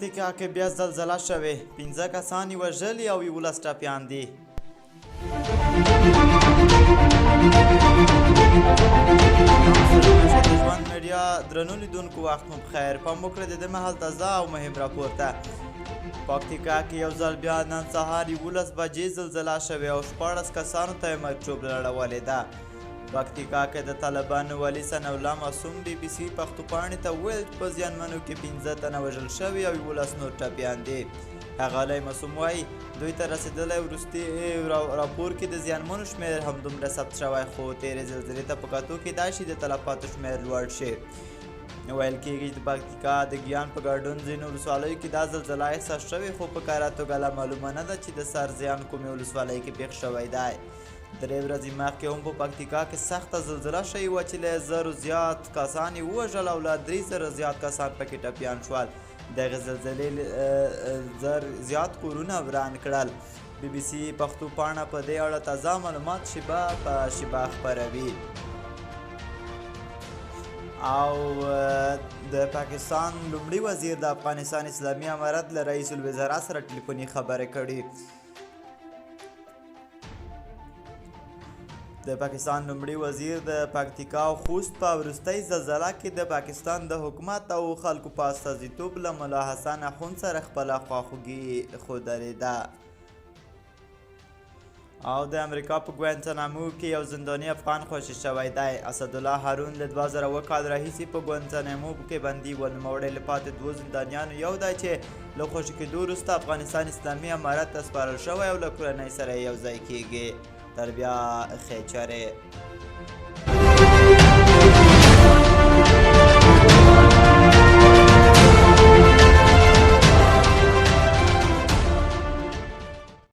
پکتیکا کې بیا زلزله شوې، 5 کسان یې وژلي او 11 ټپیان دي. د ژوند میډیا درنو لیدونکو وخت مو پخیر. پام وکړئ د دې مهال تازه او مهم راپور ته. پکتیکا کې یو ځل بیا نن سهار 11 بجې زلزله شوې او 16 کسانو ته یې مرګ ژوبله اړولې ده. پکتیکا کې د طالبانو والي ثناءالله معصوم بي بي سي پښتو پاڼې ته وویل چې په زیانمنو کې 5 تنه وژل شوي او 11 نور ټپیان دي. ښاغلی معصوم وایي دوی ته رسېدلی وروستي راپور کې د زیانمنو شمېر هم دومره ثبت شوی، خو تېرې زلزلې ته په کتو کېدای شي د تلفاتو شمېر لوړ شي. ویل کېږي چې د پکتیکا د ګیان په ګډون ځینو ولسوالیو کې دا زلزله احساس شوې، خو په کره توګه لا معلومه نه ده چې د سر زیان کومې ولسوالۍ کې پېښ شوی دی. 3 ورځې مخکې هم په پکتیکا کې سخته زلزله شوې وه چې له 1000 زیات کسان یې ووژل او له 3000 زیات کسان پکې ټپیان شول. دغې زلزلې 1000 زیات کورونه وران کړل. بي بي سي پښتو پاڼه په دې اړه تازه معلومات شیبه په شیبه خپروي. او د پاکستان لومړي وزیر د افغانستان اسلامي امارت له رئیس الوزرا سره ټلیفوني خبرې کړې. د پاکستان لومړي وزیر د پکتیکا او خوست په وروستۍ زلزله کې د پاکستان د حکومت او خلکو په استازیتوب له ملا حسن اخوند سره خپله خواخوږي ښودلې ده. او د امریکا په ګوانتانامو کې یو زنداني افغان خوشې شوی دی. اسدالله هارون له 2007 کال راهیسې په ګوانتانامو کې بندي و. نوموړی له پاتې 2 زندانیانو یو دی چې له خوشې کېدو وروسته افغانستان اسلامي امارت ته سپارل شوی او له کورنۍ سره یې یو ځای کېږي. تر بیا ښې چارې.